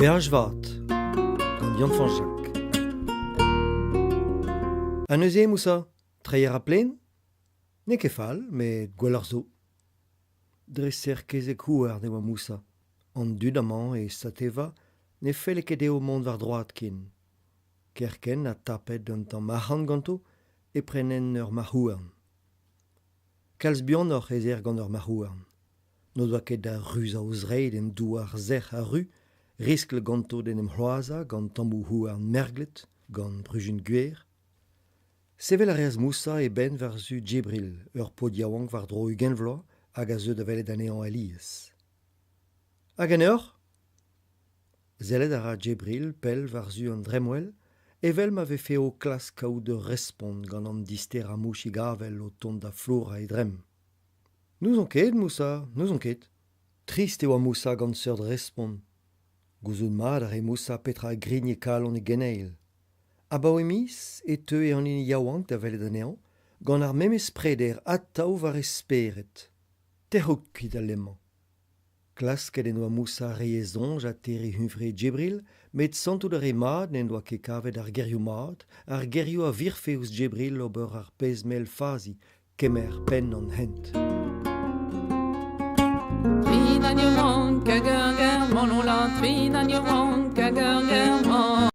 Beaj vat gant Yann-Fañch Jacq. Ha neuze, Moussa, treiñ a ra plaen? N'eo ket fall, met gwelloc'h zo. Dre serr kezeg-houarn e oa Moussa. An dud amañ e Sateva ne felle ket dezho mont war droad ken. Kerkent ha tapet un tamm arc'hant ganto e prenent ur marc'h-houarn. Kalz buanoc'h ez eer gant ur marc'h-houarn. N'o doa ket da ruzañ o zreid en douar sec'h ha ru, riskl ganto d'en em c'hloazañ gant tammoù houarn merglet, gant bruzun gwer. Sevel a reas Moussa e benn war-zu Djibril, ur paotr yaouank war-dro 20 vloaz hag a zeu da welet anezhañ alies. Ha ganeoc'h ? Sellet a ra Djibril pell war-zu an dremmwel, evel ma vefe o klask kaout ur respont gant an disterañ mouchig-avel o tont da flourañ e dremm. N'ouzon ket, Moussa, n'ouzon ket. Trist e oa Moussa gant seurt respont. Gouzout mat a rae Moussa petra a grigne kalon e geneil. Abaoe miz e teue an hini yaouank da welet anezhañ, gant ar memes preder atav war e spered. Tec'hout kuit alemañ. Klasket en doa Moussa reiñ e soñj ha terriñ hunvre Djibril, met santout a rae mat n'en doa ket kavet ar gerioù mat, ar gerioù a virfe ouzh Djibril ober ar pezh mell fazi, kemer penn an hent.